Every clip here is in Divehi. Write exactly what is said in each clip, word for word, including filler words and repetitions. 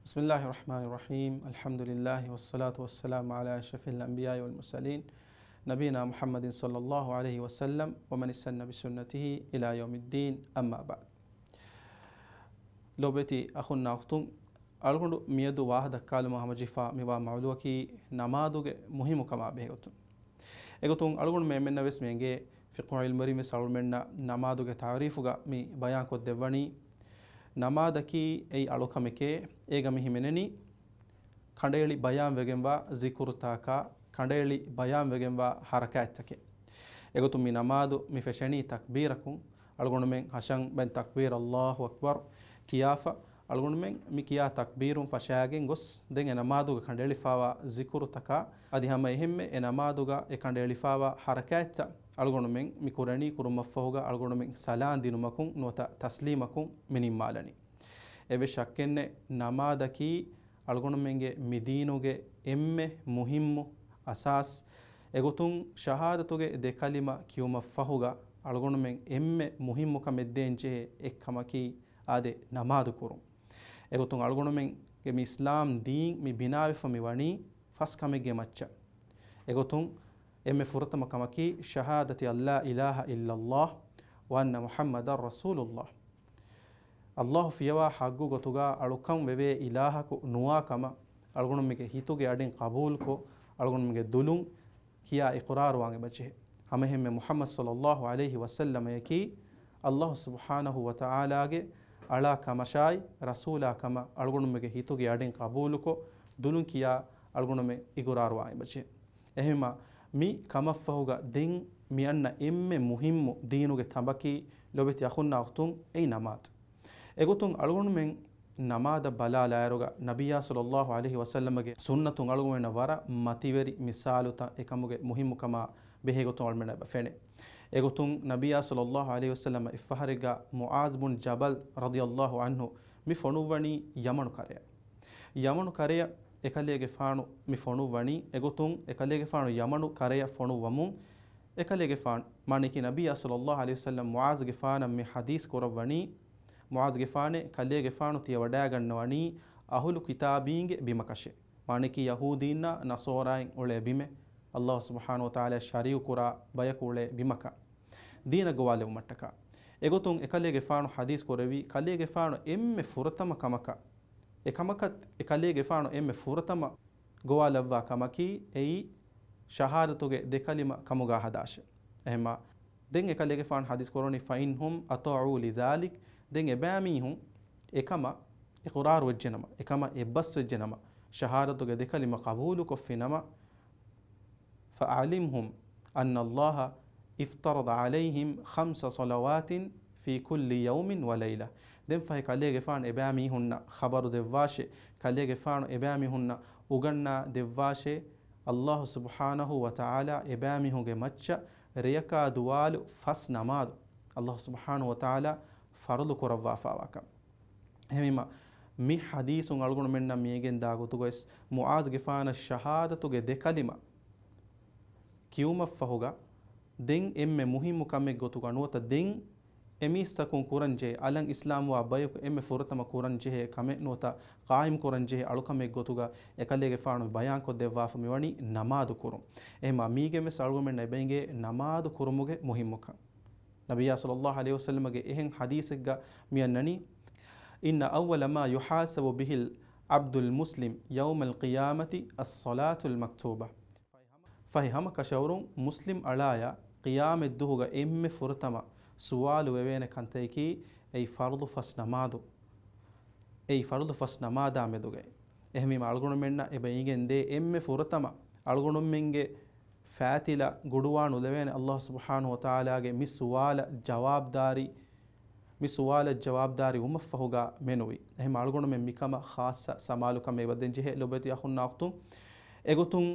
بسم الله الرحمن الرحيم. الحمد لله والصلاة والسلام على أشرف الأنبياء والمرسلين نبينا محمد صلى الله عليه وسلم ومن استن بسنته إلى يوم الدين، أما بعد. ލޯބިވެތި އަޚުންނާ އުޚްތުން، އަޅުގަނޑު މިއަދު ވާހަކަ ދައްކާލުމަށް ހަމަޖެހިފާ މިވާ މައުޟޫޢަކީ ނަމާދުގެ މުހިއްމުކަމާ ބެހޭގޮތުން. އެގޮތުން އަޅުގަނޑުމެން އެންމެންނަށް ވެސް މި އެނގޭ، ފިޤުހު ޢިލްމުވެރިން ވެސް އަޅުގަނޑުމެންނަށް ނަމާދުގެ ތަޢުރީފުގަ މި ބަޔާންކޮށްދެއްވަނީ، ނަމާދަކީ އެއީ އަޅުކަމެކޭ، އޭގަ މި ހިމެނެނީ ކަނޑައެޅި ބަޔާންވެގެންވާ ޒިކުރުތަކާ، ކަނޑައެޅި ބަޔާންވެގެންވާ ޙަރަކާތްތަކެއް. އެގޮތުން މި ނަމާދު މި ފެށެނީ ތަކްބީރަކުން، އަޅުގަނޑުމެން ހަށަން ބައިން ތަކްބީރު ﷲ أكبر ކިޔާފަ، އަޅުގަނޑުމެން މި ކިޔާ ތަކްބީރުން ފަށާގެން ގޮސް، ދެން އެ ނަމާދުގަ ކަނޑައެޅިފާވާ ޒިކުރުތަކާ އަދި ހަމަ އެހެންމެ އެ ނަމާދުގަ އެ ކަނޑައެޅިފާވާ ޙަރަކާތްތައް އަޅުގަނޑުމެން މި ކުރަނީ ކުރުމަށްފަހުގަ އަޅުގަނޑުމެން ސަލާން ދިނުމަކުން ނުވަތަ ތަސްލީމަކުން މި ނިންމާލަނީ. އެއްވެސް ޝައްކެއްނެތް، ނަމާދަކީ އަޅުގަނޑުމެންގެ މި ދީނުގެ އެންމެ މުހިއްމު އަސާސް. އެގޮތުން ޝަހާދަތުގެ ދެ ކަލިމަ ކިޔުމަށްފަހުގަ އަޅުގަނޑުމެން އެންމެ މުހިއްމު ކަމެއް ދޭންޖެހޭ އެއްކަމަކީ އާދެ ނަމާދު ކުރުން. އެގޮތުން އަޅުގަނޑުމެންގެ މި އިސްލާމް ދީން މި ބިނާވެފަ މި ވަނީ ފަސް ކަމެއްގެ މައްޗަށް. އެގޮތުން އެންމެ ފުރަތަމަ ކަމަކީ، شهادة أن لا إله إلا الله وأن محمدا رسول الله. ﷲ ފިޔަވާ ޙައްޤު ގޮތުގަ އަޅުކަން ވެވޭ އިލާހަކު ނުވާ ކަމަށް އަޅުގަނޑުމެންގެ ހިތުގެ އަޑިން ޤަބޫލުކޮށް، އަޅުގަނޑުމެންގެ ދުލުން ކިޔާ އިޤުރާރުވާން އެބަޖެހޭ. ހަމައެހެންމެ މުޙައްމަދު ޞައްލައްލާހު ޢަލައިހި ވަސައްލަމަޔަކީ ﷲ ސުބްޙާނަހު ވަތަޢާލާގެ އަޅާ ކަމަށާއި، ރަސޫލާ ކަމަށް އަޅުގަނޑުމެންގެ ހިތުގެ އަޑިން ޤަބޫލުކޮށް، ދުލުން ކިޔާ އަޅުގަނޑުމެން އިޤުރާރުވާން އެބަޖެހޭ. އެހެންމަ މި ކަމަށްފަހުގަ ދެން މި އަންނަ އެންމެ މުހިއްމު ދީނުގެ ތަނބަކީ، ލޯބިވެތި އަޚުންނާ އުޚްތުން، އެއީ ނަމާދު. އެގޮތުން އަޅުގަނޑުމެން ނަމާދަށް ބަލާލާއިރުގަ، ނަބިއްޔާ ޞައްލައްލާހު ޢަލައިހި ވަސައްލަމަގެ ސުންނަތުން އަޅުގަނޑުމެންނަށް ވަރަށް މަތިވެރި މިސާލުތައް އެކަމުގެ މުހިއްމުކަމާ ބެހޭގޮތުން އަޅުގަނޑަށް އެބަ ފެނޭ. އެގޮތުން ނަބިއްޔާ ޞައްލައްލާހު ޢަލައިހި ވަސައްލަމަ އެއްފަހަރެއްގަ މުޢާޛު ބުން ޖަބަލް ރަޟިޔައްލާހު ޢަންހު މި ފޮނުއްވަނީ ޔަމަނު ކަރަޔަށް. ޔަމަނު ކަރަޔަށް އެކަލޭގެފާނު މި ފޮނުއްވަނީ، އެގޮތުން އެކަލޭގެފާނު ޔަމަނު ކަރަޔަށް ފޮނުއްވަމުން، އެކަލޭގެފާނު، މާނައަކީ ނަބިއްޔާ ޞައްލައްލާހު ޢަލައިހި ވަސައްލަމް މުޢާޛުގެފާނަށް މި ޙަދީޘް ކުރައްވަނީ، މުޢާޛުގެފާނޭ، ކަލޭގެފާނު ތިޔަ ވަޑައިގަންނަވަނީ އަހުލު ކިތާބީންގެ ބިމަކަށޭ. މާނައަކީ ޔަހޫދީންނާ ނަޞާރާއިން އުޅޭ ބިމެއް، ﷲ ސުބްޙާނަހު ވަތަޢާލާ ޝަރީޢު ކުރާ ބަޔަކު އުޅޭ ބިމަކަށް، ދީނަށް ގޮވާލެވުމަށްޓަކާ. އެގޮތުން އެކަލޭގެފާނު ޙަދީޘް ކުރެއްވީ، ކަލޭގެފާނު އެންމެ ފުރަތަމަ ކަމަކަށް، އެކަމަކަށް އެކަލޭގެފާނު އެންމެ ފުރަތަމަ ގޮވާލައްވާ ކަމަކީ އެއީ ޝަހާދަތުގެ ދެކަލިމަ ކަމުގާ ހަދާށޭ. އެހެންމާ ދެން އެކަލޭގެފާނު ޙަދީޘް ކުރަނީ، فإن هم أطاعوا لذلك، ދެން އެބައިމީހުން އެކަމަށް އިޤުރާރު ވެއްޖެނަމަ، އެކަމަށް އެއްބަސްވެއްޖެނަމަ، ޝަހާދަތުގެ ދެކަލިމަ ޤަބޫލުކޮށްފިނަމަ، فأعلمهم أن الله افترض عليهم خمس صلوات في كل يوم وليلة. ދެން ފަހެ ކަލޭގެފާނު އެބައިމީހުންނަށް ޚަބަރު ދެއްވާށޭ، ކަލޭގެފާނު އެބައިމީހުންނަށް އުގަންނާ ދެއްވާށޭ، ﷲ ސުބްޙާނަހު ވަތަޢާލާ އެބައިމީހުންގެ މައްޗަށް ރެޔަކާ ދުވާލު ފަސް ނަމާދު ﷲ ސުބްޙާނަހު ވަތަޢާލާ ފަރުޟު ކުރައްވާފާވާކަން. އެހެންވީމަ، މި ޙަދީޘުން އަޅުގަނޑުމެންނަށް މިއެނގެން ދާ ގޮތުގައި، މުޢާޛުގެފާނަށް ޝަހާދަތުގެ ދެ ކަލިމަ ކިޔުމަށްފަހުގަ، ދެން އެންމެ މުހިއްމު ކަމެއް ގޮތުގަ ނުވަތަ ދެން އެމީސްތަކުން ކުރަންޖެހޭ، އަލަށް އިސްލާމްވާ ބަޔަކު އެންމެ ފުރަތަމަ ކުރަންޖެހޭ ކަމެއް ނުވަތަ ޤާއިމް ކުރަންޖެހޭ އަޅުކަމެއް ގޮތުގަ އެކަލޭގެފާނު ބަޔާންކޮށްދެއްވާފަ މިވަނީ ނަމާދު ކުރުން. އެހެންމާ މީގެން ވެސް އަޅުގަނޑުމެންނަށް އެބައިނގޭ ނަމާދު ކުރުމުގެ މުހިއްމުކަން. ނަބިއްޔާ ޞައްލައްލާހު ޢަލައިހި ވަސައްލަމަގެ އެހެން ޙަދީޘެއްގަ މިއަންނަނީ، إن أول ما يحاسب به العبد المسلم يوم القيامة الصلاة المكتوبة. ފަހެ ހަމަ ކަށަވަރުން މުސްލިމް އަޅާޔަށް ޤިޔާމަތްދުވަހުގަ އެންމެ ފުރަތަމަ ސުވާލު ވެވޭނެ ކަންތައްޔަކީ އެއީ ފަރުޟު ފަސް ނަމާދު. އެއީ ފަރުޟު ފަސް ނަމާދާ މެދުގައި. އެހެންވީމަ އަޅުގަނޑުމެންނަށް އެބަ އިނގެންދޭ އެންމެ ފުރަތަމަ އަޅުގަނޑުމެންގެ ފައިތިލަ ގުޑުވާނުލެވޭނެ ﷲ ސުބްޙާނަހު ވަތަޢާލާގެ މި ސުވާލަށް ޖަވާބުދާރީ، މި ސުވާލަށް ޖަވާބުދާރީ ވުމަށްފަހުގަ މެނުވީ. އެހެން އަޅުގަނޑުމެން މިކަމަށް ޚާއްޞަ ސަމާލުކަމެއް އެބަދޭން ޖެހޭ ލޯބިވެތި އަޚުންނާ އުޚްތުން. އެގޮތުން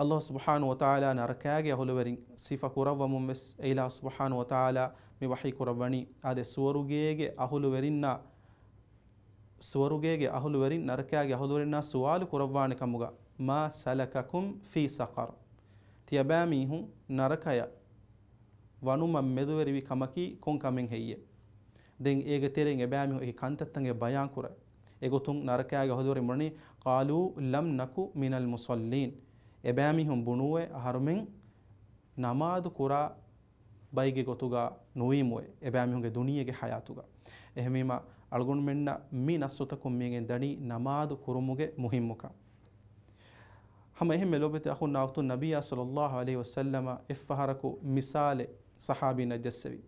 ﷲ ސުބްޙާނަހު ވަތަޢާލާ ނަރަކާގެ އަހުލުވެރިން ސިފަ ކުރައްވަމުން ވެސް އެއިލާހު ސުބްޙާނަހު ވަތަޢާލާ މި ވަޙީ ކުރައްވަނީ، އާދެ، ސުވަރުގޭގެ އަހުލުވެރިންނާ ސުވަރުގޭގެ އަހުލުވެރިން ނަރަކާގެ އަހުލުވެރިންނާ ސުވާލު ކުރައްވާނެ ކަމުގަ، ما سلككم في سقر؟ ތިޔަބައިމީހުން ނަރަކަޔަށް ވަނުމަށް މެދުވެރިވި ކަމަކީ ކޮން ކަމެއް ހެއްޔެވެ؟ ދެން އޭގެ ތެރެއިން އެބައިމީހުން އެކި ކަންތައްތަކެއް ބަޔާން ކުރައްވަ. އެގޮތުން ނަރަކައިގެ އަހުލުވެރިން ބުނަނީ، قالوا لم نك من المصلين. އެބައިމީހުން ބުނޫއޭ އަހަރުމެން ނަމާދު ކުރާ ބައިގެ ގޮތުގަ ނުވީމުއޭ، އެބައިމީހުންގެ ދުނިޔޭގެ ޙަޔާތުގަ. އެހެންވީމަ، އަޅުގަނޑުމެންނަށް މި ނައްސުތަކުން މިއިން ދަނީ ނަމާދު ކުރުމުގެ މުހިއްމުކަން. ހަމަ އެހެންމެ ލޯބިވެތި އަޚުންނާ އުޚްތުން، ނަބިއްޔާ ޞައްލައްލާހު ޢަލައިހި ވަސައްލަމަ އެއްފަހަރަކު މިސާލެއް ޞަޙާބީންނަށް ޖެއްސެވި.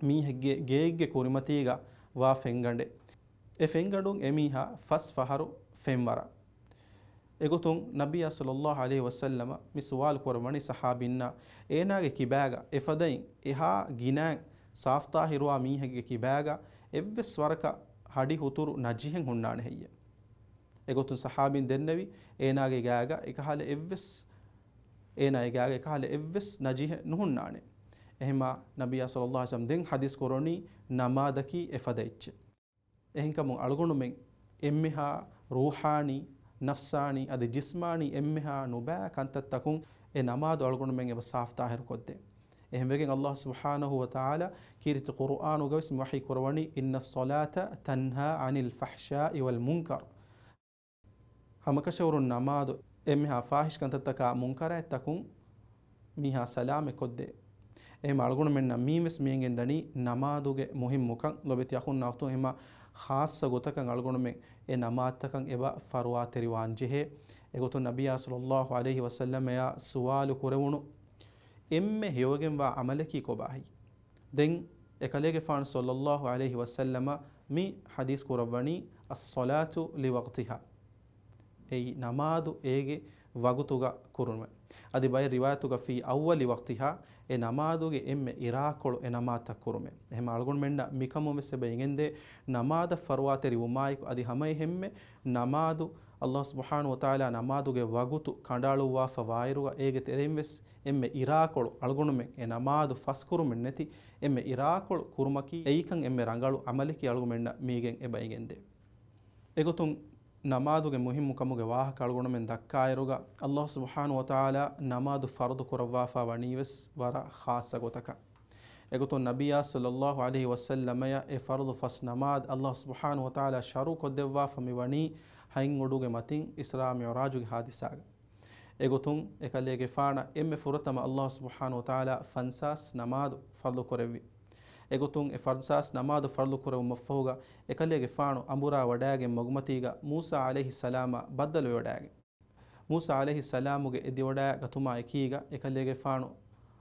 މީހެއްގެ ގެއެއްގެ ކުރިމަތީގަ ވާ ފެންގަނޑެއް. އެ ފެންގަނޑުން އެމީހާ ފަސް ފަހަރު ފެންވަރާ. އެގޮތުން ނަބިއްޔާ ޞައްލައްލާހު ޢަލައިހި ވަސައްލަމަ މި ސުވާލު ކުރައްވަނީ ޞަޙާބީންނާ، އޭނާގެ ކިބާގަ އެފަދައިން އެހާ ގިނައިން ސާފްތާހިރުވާ މީހެއްގެ ކިބާގަ އެއްވެސް ވަރަކަށް ހަޑި ހުތުރު ނަޖިހެއް ހުންނާނެ ހެއްޔެވެ؟ އެގޮތުން ޞަޙާބީން ދެންނެވި، އޭނާގެ ގާގަ އެކަހަލަ އެއްވެސް، އޭނާގެ ގާގަ އެކަހަލަ އެއްވެސް ނަޖިހެއް ނުހުންނާނެ. އެހެންމާ ނަބިއްޔާ ޞައްލައްލާހު ޢަލައިހި ވަސައްލަމަ ދެން ޙަދީޘް ކުރައްވަނީ ނަމާދަކީ އެފަދަ އެއްޗެއް. އެހެންކަމުން އަޅުގަނޑުމެން އެންމެހާ ރޫޙާނީ، ނަފްސާނީ، އަދި ޖިސްމާނީ އެންމެހާ ނުބައި ކަންތައްތަކުން އެ ނަމާދު އަޅުގަނޑުމެން އެބަ ސާފްތާހިރު ކޮށްދޭ. އެހެންވެގެން ﷲ ސުބްޙާނަހޫ ވަތަޢާލާ ކީރިތި ޤުރުއާނުގަވެސް ވަޙީ ކުރައްވަނީ، إن الصلاة تنهى عن الفحشاء والمنكر. ހަމަކަށަވަރުން ނަމާދު އެންމެހާ ފާޙިޝް ކަންތައްތަކާ މުންކަރާތްތަކުން މީހާ ސަލާމަތް ކޮށްދޭ. އެހެން އަޅުގަނޑުމެންނަށް މީންވެސް މިއެނގެން ދަނީ ނަމާދުގެ މުހިއްމުކަން. ލޯބިވެތި އަޚުންނާ އުޚްތުން، އެހެން ޚާއްޞަ ގޮތަކަށް އަޅުގަނޑުމެން އެ ނަމާދުތަކަށް އެބަ ފަރުވާތެރިވާން ޖެހޭ. އެގޮތުން ނަބިއްޔާ ޞައްލައްލާހު ޢަލައިހި ވަސައްލަމައާ ސުވާލު ކުރެވުނު އެންމެ ހެޔޮވެގެންވާ ޢަމަލަކީ ކޮބާހޭ؟ ދެން އެކަލޭގެފާނު ޞައްލައްލާހު ޢަލައިހި ވަސައްލަމަ މި ޙަދީޘް ކުރައްވަނީ، الصلاة لوقتها. އެއީ ނަމާދު އޭގެ ވަގުތުގަ ކުރުމެވެ. އަދި ބައެއް ރިވާޔަތުގަ في أول وقتها، އެ ނަމާދުގެ އެންމެ އިރާކޮޅު އެ ނަމާދުތައް ކުރުމެވެ. އެހެން އަޅުގަނޑުމެންނަށް މިކަމުން ވެސް އެބަ އިނގެންދޭ، ނަމާދަށް ފަރުވާތެރިވުމާއެކު އަދި ހަމައެހެންމެ ނަމާދު، ﷲ ސުބްޙާނަހޫ ވަތަޢާލާ ނަމާދުގެ ވަގުތު ކަނޑައަޅުއްވާފަ ވާއިރުގަ އޭގެ ތެރެއިން ވެސް އެންމެ އިރާކޮޅު އަޅުގަނޑުމެން އެ ނަމާދު ފަސްކުރުމެއް ނެތި، އެންމެ އިރާކޮޅު ކުރުމަކީ އެއީކަން އެންމެ ރަނގަޅު ޢަމަލަކީ އަޅުގަނޑުމެންނަށް މީގެން އެބަ އިނގެންދޭ. އެގޮތުން ނަމާދުގެ މުހިއްމު ކަމުގެ ވާހަކަ އަޅުގަނޑުމެން ދައްކާއިރުގަ، ﷲ ސުބްޙާނަހޫ ވަތަޢާލާ ނަމާދު ފަރުޟު ކުރައްވާފަ ވަނީވެސް ވަރަށް ޚާއްޞަ ގޮތަކަށް. އެގޮތުން ނަބިއްޔާ ޞައްލައްލާހު ޢަލައިހި ވަސައްލަމަޔަށް އެ ފަރުޟު ފަސް ނަމާދު ﷲ ސުބްޙާނަހޫ ވަތަޢާލާ ޝަރުޢު ކޮށްދެއްވާފަ މިވަނީ ހަތް އުޑުގެ މަތިން އިސްރާ މިޢުރާޖުގެ ޙާދިސާގަ. އެގޮތުން އެކަލޭގެފާނަށް އެންމެ ފުރަތަމަ ﷲ ސުބްޙާނަހޫ ވަތަޢާލާ ފަންސާސް ނަމާދު ފަރުޟު ކުރެއްވި. އެގޮތުން އެ ފަންސާސް ނަމާދު ފަރުޟު ކުރެވުމަށްފަހުގަ، އެކަލޭގެފާނު އަނބުރާ ވަޑައިގެން މަގުމަތީގަ މޫސާ ޢަލައިހިއްސަލާމާ ބައްދަލުވެވަޑައިގެން. މޫސާ ޢަލައިހިއްސަލާމުގެ އެދިވަޑައިގަތުމާ އެކީގަ، އެކަލޭގެފާނު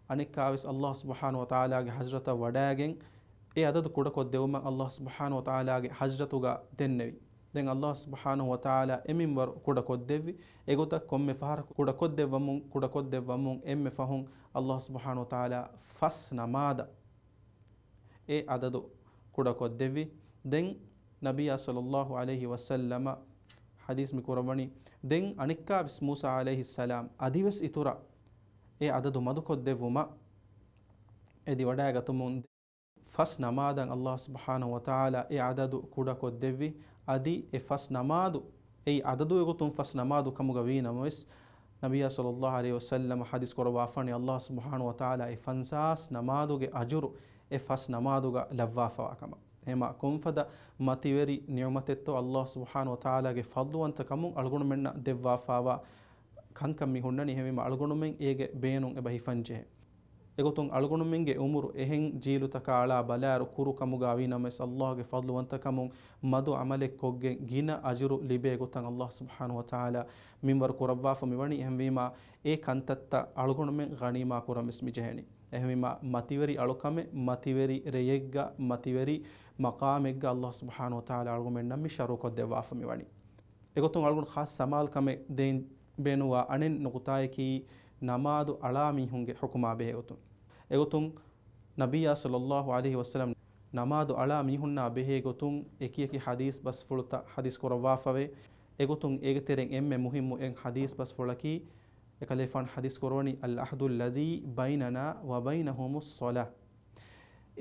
އަނެއްކާވެސް ﷲ ސުބްޙާނަހޫ ވަތަޢާލާގެ ޙަޟްރަތަށް ވަޑައިގެން، އެ އަދަދު ކުޑަކޮށްދެއްވުމަށް ﷲ ސުބްޙާނަހޫ ވަތަޢާލާގެ ޙަޟްރަތުގަ ދެންނެވި. ދެން ﷲ ސުބްޙާނަހޫ ވަތަޢާލާ އެ މިންވަރު ކުޑަކޮށްދެއްވި. އެގޮތަށް ކޮންމެ ފަހަރަކު ކުޑަކޮށްދެއްވަމުން، ކުޑަކޮށްދެއްވަމުން އެންމެ ފަހުން ﷲ ސުބްޙާނަހޫ ވަތަޢާލާ ފަސް ނަމާދަށް އެ އަދަދު ކުޑަކޮށްދެއްވި. ދެން ނަބިއްޔާ ޞައްލައްލާހު ޢަލައިހި ވަސައްލަމަ ޙަދީޘް މި ކުރައްވަނީ، ދެން އަނެއްކާވެސް މޫސާ ޢަލައިހިއްސަލާމް އަދިވެސް އިތުރަށް އެ އަދަދު މަދުކޮށްދެއްވުމަށް އެދިވަޑައިގަތުމުން ފަސް ނަމާދަށް ﷲ ސުބްޙާނަހޫ ވަތަޢާލާ އެ އަދަދު ކުޑަކޮށްދެއްވި. އަދި އެ ފަސް ނަމާދު، އެއީ އަދަދު އެގޮތުން ފަސް ނަމާދު ކަމުގަ ވީ ނަމަވެސް، ނަބިއްޔާ ޞައްލައްލާހު ޢަލައިހި ވަސައްލަމަ ޙަދީޘް ކުރައްވާފާނީ، ﷲ ސުބްޙާނަހޫ ވަތަޢާލާ އެ ފަންސާސް ނަމާދުގެ އަޖުރު އެ ފަސް ނަމާދުގަ ލައްވާފަވާ ކަމަށް. އެހެމާ ކޮންފަދަ މަތިވެރި ނިޢުމަތެއްތޯ ﷲ ސުބްޙާނަހޫ ވަތަޢާލާގެ ފަޟްލުވަންތަ ކަމުން އަޅުގަނޑުމެންނަށް ދެއްވާފާވާ ކަންކަން މި ހުންނަނީ. އެހެންވީމަ އަޅުގަނޑުމެން އޭގެ ބޭނުން އެބަ ހިފަންޖެހޭ. އެގޮތުން އަޅުގަނޑުމެންގެ އުމުރު އެހެން ޖީލުތަކާ އަޅާ ބަލާއިރު ކުރު ކަމުގަ ވީ ނަމަވެސް، ﷲގެ ފަޟްލުވަންތަ ކަމުން މަދު ޢަމަލެއް ކޮށްގެން ގިނަ އަޖުރު ލިބޭ ގޮތަށް ﷲ ސުބްޙާނަހޫ ވަތަޢާލާ މިންވަރު ކުރައްވާފަ މިވަނީ. އެހެންވީމަ އެ ކަންތައްތައް އަޅުގަނޑުމެން ޣަނީމާ ކުރަން ވެސް މި ޖެހެނީ. އެހެންވީމަ މަތިވެރި އަޅުކަމެއް، މަތިވެރި ރެއެއްގަ، މަތިވެރި މަޤާމެއްގަ ﷲ ސުބްޙާނަހޫ ވަތަޢާލާ އަޅުގަނޑުމެންނަށް މި ޝަރުޢު ކޮށްދެއްވާފަ މިވަނީ. އެގޮތުން އަޅުގަނޑު ޚާއްޞަ ސަމާލުކަމެއް ދޭން ބޭނުންވާ އަނެއް ނުކުތާއަކީ، ނަމާދު އަޅާ މީހުންގެ ޙުކުމާ ބެހޭ ގޮތުން. އެގޮތުން ނަބިއްޔާ ޞައްލައްލާހު ޢަލައިހި ވަސައްލަމް ނަމާދު އަޅާ މީހުންނާ ބެހޭ ގޮތުން އެކިއެކި ޙަދީޘް ބަސްފުޅުތައް ޙަދީޘް ކުރައްވާފަވޭ. އެގޮތުން އޭގެ ތެރެއިން އެންމެ މުހިއްމު އެއް ޙަދީޘް ބަސްފުޅަކީ، އެކަލޭފާނު ޙަދީޘް ކުރައްވަނީ، العهد الذي بيننا وبينهم الصلاة.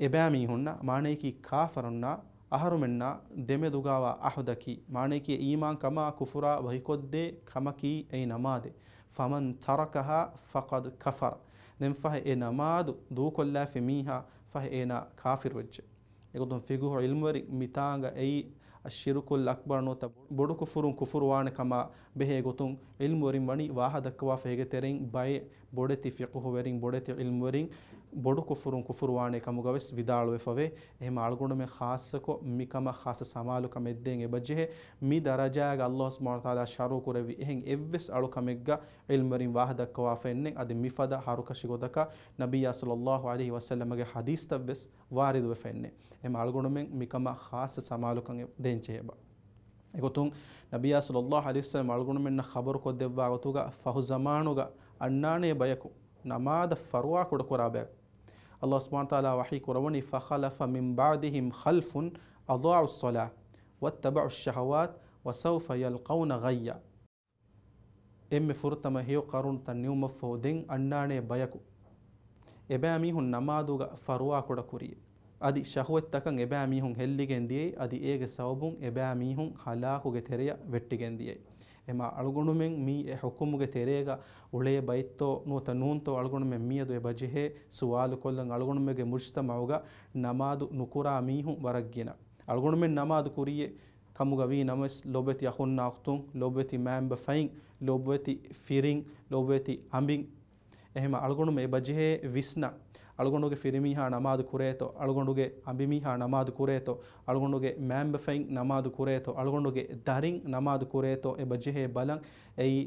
އެބައިމީހުންނާ، މާނަޔަކީ ކާފަރުންނާ އަހަރުމެންނާ ދެމެދުގާވާ ޢަހުދަކީ، މާނަޔަކީ އީމާންކަމާ ކުފުރާ ވަކިކޮށްދޭ ކަމަކީ އެއީ ނަމާދޭ. فمن تركها فقد كفر. ދެން ފަހެ އެ ނަމާދު ދޫކޮށްލާފި މީހާ ފަހެ އޭނާ ކާފިރުވެއްޖެ. އެގޮތުން ފިޤުހު ޢިލްމުވެރިން މިތާނގަ އެއީ އައްޝިރުކުލް އަކްބަރު ނުވަތަ ބޮޑު ކުފުރުން ކުފުރުވާނެ ކަމާ ބެހޭ ގޮތުން ޢިލްމުވެރިން ވަނީ ވާހަ ދައްކަވާފަ. އޭގެ ތެރެއިން ބައެއް ބޮޑެތި ފިޤުހުވެރިން، ބޮޑެތި ޢިލްމުވެރިން ބޮޑު ކުފުރުން ކުފުރުވާނެ ކަމުގަވެސް ވިދާޅުވެފަވޭ. އެހެމަ އަޅުގަނޑުމެން ޚާއްޞަކޮށް މިކަމަށް ޚާއްޞަ ސަމާލުކަމެއް ދޭން އެބަޖެހޭ. މި ދަރަޖާގަ ﷲ ސުބްޙާނަހޫ ވަތަޢާލާ ޝަރުޢު ކުރެއްވި އެހެން އެއްވެސް އަޅުކަމެއްގަ ޢިލްމުވެރިން ވާހަ ދައްކަވާފައެއްނެއް. އަދި މިފަދަ ހަރުކަށި ގޮތަކަށް ނަބިއްޔާ ޞައްލައްލާހު ޢަލައިހި ވަސައްލަމަގެ ޙަދީޘްތައްވެސް ވާރިދުވެފައެއްނެއް. އެހެމަ އަޅުގަނޑުމެން މިކަމަށް ޚާއްޞަ ސަމާލުކަން ދޭންޖެހޭ ބާ. އެގޮތުން ނަބިއްޔާ ޞައްލައްލާހު ޢަލައިހި ވަސައްލަމަ އަޅުގަނޑުމެންނަށް ޚަބަރުކޮށްދެއްވާ ގޮތުގަ ފަހު ޒަމާނުގަ އަންނާނޭ ބަޔަކު ނަމާދަށް ފަރުވާ ކުޑަކުރާ ބަޔަކު. ﷲ ސުބްޙާނަހޫ ވަތަޢާލާ ވަޙީ ކުރައްވަނީ، "فخلف من بعدهم خلف أضاعوا الصلاة واتبعوا الشهوات وسوف يلقون غيا." އެންމެ ފުރަތަމަ ހެޔޮ ޤަރުނުތައް ނިމުމަށްފަހު ދެން އަންނާނޭ ބަޔަކު އެބައިމީހުން ނަމާދުގަ ފަރުވާ ކުޑަކުރި. އަދި ޝަހުވަތްތަކަށް އެބައިމީހުން ހެއްލިގެން ދިޔައީ، އަދި އޭގެ ސަބަބުން އެބައިމީހުން ހަލާކުގެ ތެރެޔަށް ވެއްޓިގެން ދިޔައީ. އެމާ އަޅުގަނޑުމެން މީ އެ ޙުކުމުގެ ތެރޭގަ އުޅޭ ބައެއްތޯ ނުވަތަ ނޫންތޯ އަޅުގަނޑުމެން މިއަދު އެބަޖެހޭ ސުވާލުކޮށްލަން. އަޅުގަނޑުމެންގެ މުޖްތަމަޢުގަ ނަމާދު ނުކުރާ މީހުން ވަރަށް ގިނަ. އަޅުގަނޑުމެން ނަމާދު ކުރިއޭ ކަމުގަ ވީ ނަމަވެސް، ލޮބުވެތި އަޚުންނާ އުޚްތުން، ލޮބުވެތި މައިންބަފައިން، ލޮބުވެތި ފިރިން، ލޮބުވެތި އަނބިން، އެހެމަ އަޅުގަނޑުމެން އެބަޖެހޭ ވިސްނަ، އަޅުގަނޑުގެ ފިރިމީހާ ނަމާދު ކުރޭތޯ، އަޅުގަނޑުގެ އަނބިމީހާ ނަމާދު ކުރޭތޯ، އަޅުގަނޑުގެ މައިންބަފައިން ނަމާދު ކުރޭތޯ، އަޅުގަނޑުގެ ދަރިން ނަމާދު ކުރޭތޯ އެބަޖެހޭ ބަލަން. އެއީ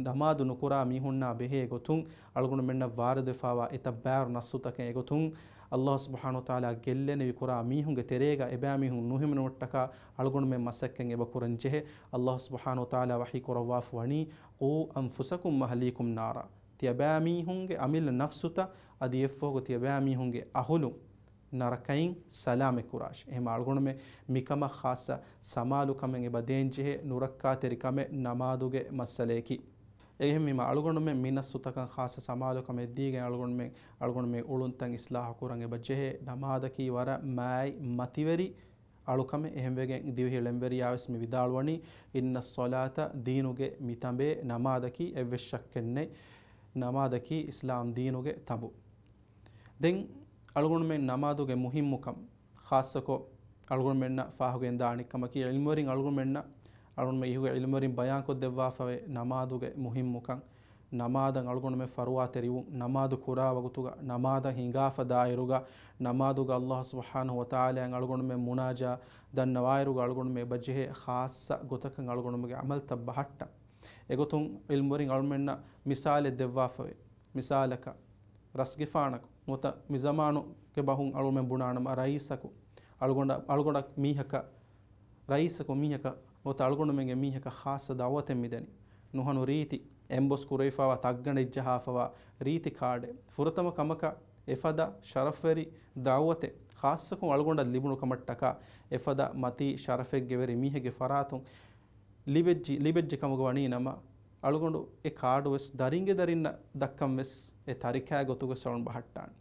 ނަމާދު ނުކުރާ މީހުންނާ ބެހޭ ގޮތުން އަޅުގަނޑުމެންނަށް ވާރިދުވެފާވާ އެތައް ބާރު ނައްޞުތަކެއް. އެގޮތުން ﷲ ސުބްޙާނަހޫ ވަތަޢާލާ ގެއްލެނިވި ކުރާ މީހުންގެ ތެރޭގަ އެބައިމީހުން ނުހިމެނުމަށްޓަކާ އަޅުގަނޑުމެން މަސައްކަތް އެބަ ކުރަން ޖެހޭ. ﷲ ސުބްޙާނަހޫ ވަތަޢާލާ ވަޙީ ކުރައްވާފަ ވަނީ، "قوا أنفسكم وأهليكم نارا." ތިޔަބައިމީހުންގެ އަމިއްލަ ނަފްސުތައް އަދި އެއަށްފަހު ތިޔަބައިމީހުންގެ އަހުލުން ނަރަކައިން ސަލާމަތް ކުރާށި. އެހެމަ އަޅުގަނޑުމެން މިކަމަށް ޚާއްޞަ ސަމާލުކަމެއް އެބަ ދޭންޖެހޭ. ނުރައްކާތެރިކަމެއް ނަމާދުގެ މައްސަލަޔަކީ. އެހެންވީމަ އަޅުގަނޑުމެން މި ނައްޞުތަކަށް ޚާއްޞަ ސަމާލުކަމެއް ދީގެން އަޅުގަނޑުމެން، އަޅުގަނޑުމެން އުޅުންތައް އިޞްލާޙު ކުރަން އެބަ ޖެހޭ. ނަމާދަކީ ވަރަށް މާތް މަތިވެރި އަޅުކަމެއް. އެހެންވެގެން ދިވެހި ޅެންވެރިޔާވެސް މި ވިދާޅުވަނީ، "إن الصلاة، ދީނުގެ މި ތަނބޭ ނަމާދަކީ އެއްވެސް ޝައްކެއްނެތް. ނަމާދަކީ އިސްލާމް ދީނުގެ ތަނބު." ދެން އަޅުގަނޑުމެން ނަމާދުގެ މުހިއްމުކަން، ޚާއްޞަކޮށް އަޅުގަނޑުމެންނަށް ފާހަގައިން ދާނެ ކަމަކީ، ޢިލްމުވެރިން އަޅުގަނޑުމެންނަށް، އަޅުގަނޑުމެން އިހުގެ ޢިލްމުވެރިން ބަޔާންކޮށްދެއްވާފަވޭ ނަމާދުގެ މުހިއްމުކަން. ނަމާދަށް އަޅުގަނޑުމެން ފަރުވާތެރިވުން، ނަމާދު ކުރާ ވަގުތުގަ، ނަމާދަށް ހިނގާފަ ދާއިރުގަ، ނަމާދުގަ ﷲ ސުބްޙާނަހޫ ވަތަޢާލާއަށް އަޅުގަނޑުމެން މުނާޖާ ދަންނަވާއިރުގަ އަޅުގަނޑުމެން އެބަޖެހޭ ޚާއްޞަ ގޮތަކަށް އަޅުގަނޑުމެންގެ ޢަމަލްތައް ބަހައްޓަން. އެގޮތުން ޢިލްމުވެރިން އަޅުގަނޑުމެންނަށް މިސާލެއް ދެއްވާފަވޭ. މިސާލަކަށް، ރަސްގެފާނަކު ނުވަތަ މި ޒަމާނުގެ ބަހުން އަޅުގަނޑުމެން ބުނާނަމަ، ރައީސަކު އަޅުގަނޑަށް، އަޅުގަނޑަށް މީހަކަށް، ރައީސަކު މީހަކަށް ނުވަތަ އަޅުގަނޑުމެންގެ މީހަކަށް ޚާއްޞަ ދަޢުވަތެއް މިދަނީ. ނުހަނު ރީތި، އެމްބޮސް ކުރެވިފާވާ ތައްގަނޑެއް ޖަހާފަވާ ރީތި ކާޑެއް. ފުރަތަމަ ކަމަކަށް އެފަދަ ޝަރަފްވެރި ދަޢުވަތެއް ޚާއްޞަކޮށް އަޅުގަނޑަށް ލިބުނު ކަމަށްޓަކާ، އެފަދަ މަތީ ޝަރަފެއްގެ ވެރި މީހެއްގެ ފަރާތުން ލިބެއްޖި، ލިބެއްޖެ ކަމުގަ ވަނީ ނަމަ، އަޅުގަނޑު އެ ކާޑުވެސް ދަރިންގެ ދަރިންނަށް ދައްކަން ވެސް އެ ތަރިކާ ގޮތުގަ ސަޅުން ބަހައްޓާނެ.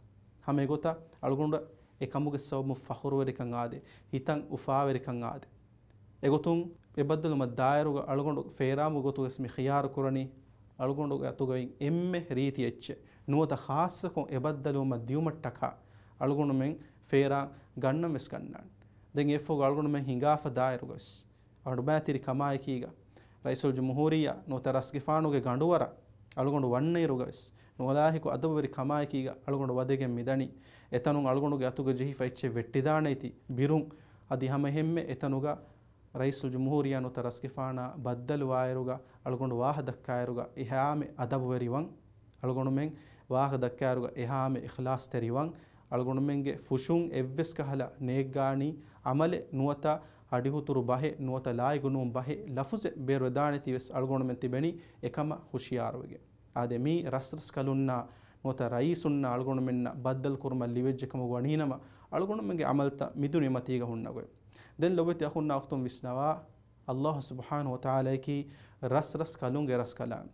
ހަމަ އެގޮތަށް އަޅުގަނޑު އެ ކަމުގެ ސަބަބުން ފަޚުރުވެރިކަން އާދޭ، ހިތަށް އުފާވެރިކަން އާދޭ. އެގޮތުން އެ ބައްދަލުވުމަށް ދާއިރުގަ އަޅުގަނޑު ފޭރާމު ގޮތުގަސް މި ޚިޔާރު ކުރަނީ، އަޅުގަނޑުގެ އަތުގައި އެންމެ ރީތި އެއްޗެއް ނުވަތަ ޚާއްޞަކޮށް އެ ބައްދަލުވުމަށް ދިޔުމަށްޓަކާ އަޅުގަނޑުމެން ފޭރާ ގަންނަން ވެސް ގަންނާނެ. ދެން އެއަށްފަހު އަޅުގަނޑުމެން ހިނގާފަ ދާއިރުގަސް އަޑުބާތިރި ކަމާއެކީގަ، ރައީސުލްޖުމްހޫރިއްޔާ ނުވަތަ ރަސްގެފާނުގެ ގަނޑުވަރަށް އަޅުގަނޑު ވަންނައިރުގަވެސް، ނުލާހިކު އަދަބުވެރި ކަމާއެކީގަ އަޅުގަނޑު ވަދެގެން މިދަނީ. އެތަނުން އަޅުގަނޑުގެ އަތުގަ ޖެހިފަ އެއްޗެއް ވެއްޓިދާނެތީ ބިރުން. އަދި ހަމައެހެންމެ އެތަނުގަ ރައީސުލްޖުމްހޫރިއްޔާ ނުވަތަ ރަސްގެފާނާ ބައްދަލުވާއިރުގަ، އަޅުގަނޑު ވާހަ ދައްކާއިރުގަ އެހާމެ އަދަބުވެރިވަން. އަޅުގަނޑުމެން ވާހަކަ ދައްކާއިރުގަ އެހާމެ އިޚްލާޞްތެރިވަން، އަޅުގަނޑުމެންގެ ފުށުން އެއްވެސް ކަހަލަ ނޭއްގާނީ ޢަމަލެއް ނުވަތަ ހަޑިހުތުރު ބަހެއް ނުވަތަ ލާއިގު ނޫން ބަހެއް ލަފުޒެއް ބޭރުވެދާނެތީވެސް އަޅުގަނޑުމެން ތިބެނީ އެކަމަށް ހުޝިޔާރުވެގެން. އާދެ، މީ ރަސްރަސްކަލުންނާ ނުވަތަ ރައީސުންނާ އަޅުގަނޑުމެންނަށް ބައްދަލު ކުރުމަށް ލިބެއްޖެ ކަމުގަ ވަނީނަމަ، އަޅުގަނޑުމެންގެ ޢަމަލްތައް މިދުނިޔެމަތީގަ ހުންނަ ގޮތް. ދެން ލޮބުވެތި އަޚުންނާ އުޚްތުން ވިސްނަވާ، ﷲ ސުބްޙާނަހޫ ވަތަޢާލާއަކީ ރަސްރަސްކަލުންގެ ރަސްކަލާން.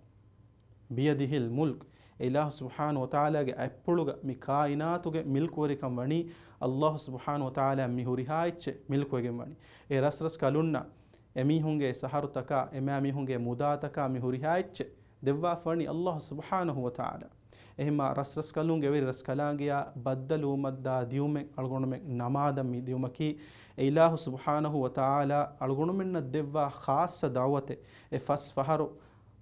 بيده الملك. އެ އިލާހު ސުބްޙާނަހޫ ވަތަޢާލާގެ އަތްޕުޅުގަ މި ކާއިނާތުގެ މިލްކުވެރިކަން ވަނީ، ﷲ ސުބްޙާނަހޫ ވަތަޢާލާ މި ހުރިހާ އެއްޗެއް މިލްކުވެގެން ވަނީ. އެ ރަސްރަސް ކަލުންނަށް އެމީހުންގެ ސަހަރުތަކާ، އެމާމީހުންގެ މުދާތަކާ މި ހުރިހާ އެއްޗެއް ދެއްވާފަ ވަނީ ﷲ ސުބްޙާނަހޫ ވަތަޢާލާ. އެހެންމާ ރަސްރަސްކަލުންގެ ވެރި ރަސްކަލާނގެޔާ ބައްދަލުވުމަށްދާ ދިޔުމެއް އަޅުގަނޑުމެން ނަމާދަށް މި ދިޔުމަކީ، އެ އިލާހު ސުބްޙާނަހު ވަތަޢާލާ އަޅުގަނޑުމެންނަށް ދެއްވާ ޚާއްޞަ ދަޢުވަތެއް. އެ ފަސް ފަހަރު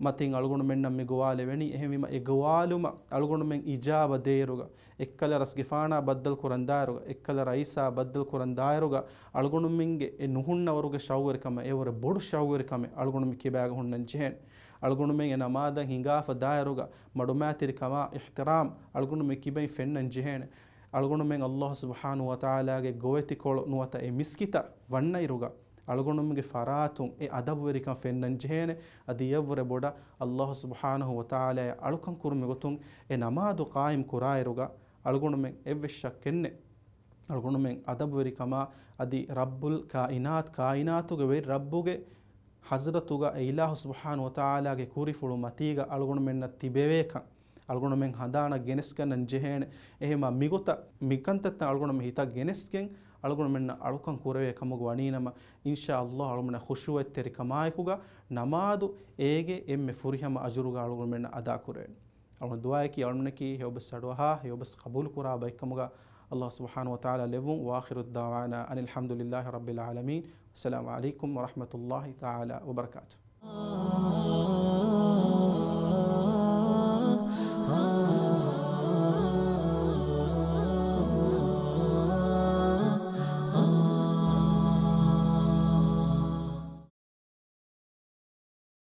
މަތިން އަޅުގަނޑުމެންނަށް މި ގޮވާލެވެނީ. އެހެންވީމަ، އެ ގޮވާލުމަށް އަޅުގަނޑުމެން އިޖާބަ ދޭއިރުގަ، އެއްކަލަ ރަސްގެފާނާ ބައްދަލު ކުރަންދާއިރުގަ، އެއްކަލަ ރައީސާ ބައްދަލު ކުރަންދާއިރުގަ، އަޅުގަނޑުމެންގެ އެ ނުހުންނަވަރުގެ ޝައުގުވެރިކަމަށް، އެވަރު ބޮޑު ޝައުގުވެރިކަމެއް އަޅުގަނޑުމެން ކިބާގަ ހުންނަން ޖެހޭނެ. އަޅުގަނޑުމެން އެ ނަމާދަށް ހިނގާފަ ދާއިރުގަ، މަޑުމައިތިރިކަމާ އިޙްތިރާމް އަޅުގަނޑުމެން ކިބައިން ފެންނަން ޖެހޭނެ. އަޅުގަނޑުމެން އައްލާހު ސުބްޙާނަހު ވަތަޢާލާގެ ގޮވެތިކޮޅު ނުވަތަ އެ މިސްކިތަށް ވަންނައިރުގަ، އަޅުގަނޑުމެންގެ ފަރާތުން އެ އަދަބުވެރިކަން ފެންނަން ޖެހޭނެ. އަދި އެއަށްވުރެ ބޮޑަށް އައްލާހު ސުބްޙާނަހު ވަތަޢާލާއަށް އަޅުކަން ކުރުމުގެ ގޮތުން އެ ނަމާދު ޤާއިމް ކުރާއިރުގަ، އަޅުގަނޑުމެން އެއްވެސް ޝައްކެއްނެތް، އަޅުގަނޑުމެން އަދަބުވެރިކަމާ އަދި ރައްބުލް ކާއިނާތް، ކާއިނާތުގެ ވެރި ރައްބުގެ ޙަޟްރަތުގަ އެ އިލާހު ސުބްޙާނަހު ވަތަޢާލާގެ ކުރިފުޅު މަތީގަ އަޅުގަނޑުމެންނަށް ތިބެވޭކަން، އަޅުގަނޑުމެން ހަނދާނަށް ގެނެސްގަންނަން ޖެހޭނެ. އެހެންމާ މިގޮތަށް މިކަންތައްތައް އަޅުގަނޑުމެން ހިތަށް ގެނެސްގެން އަޅުގަނޑުމެންނަށް އަޅުކަން ކުރެވޭ ކަމުގަ ވަނީނަމަ، އިންޝާﷲ އަޅުގަނޑުމެންނަށް ޚުޝޫޢަތްތެރިކަމާއެކުގަ ނަމާދު އޭގެ އެންމެ ފުރިހަމަ އަޖުރުގަ އަޅުގަނޑުމެންނަށް އަދާކުރެވޭނެ. އަޅުގަނޑު ދުޢާއަކީ އަޅުގަނޑަކީ ހެޔޮބަސް އަޑުއަހާ، ހެޔޮބަސް ޤަބޫލުކުރާ ބައެއްކަމުގަ ﷲ ސުބްޙާނަހު ވަތަޢާލާ ލެއްވުން. وآخر دعوانا أن الحمد لله رب العالمين. السلام عليكم ورحمة الله تعالى وبركاته.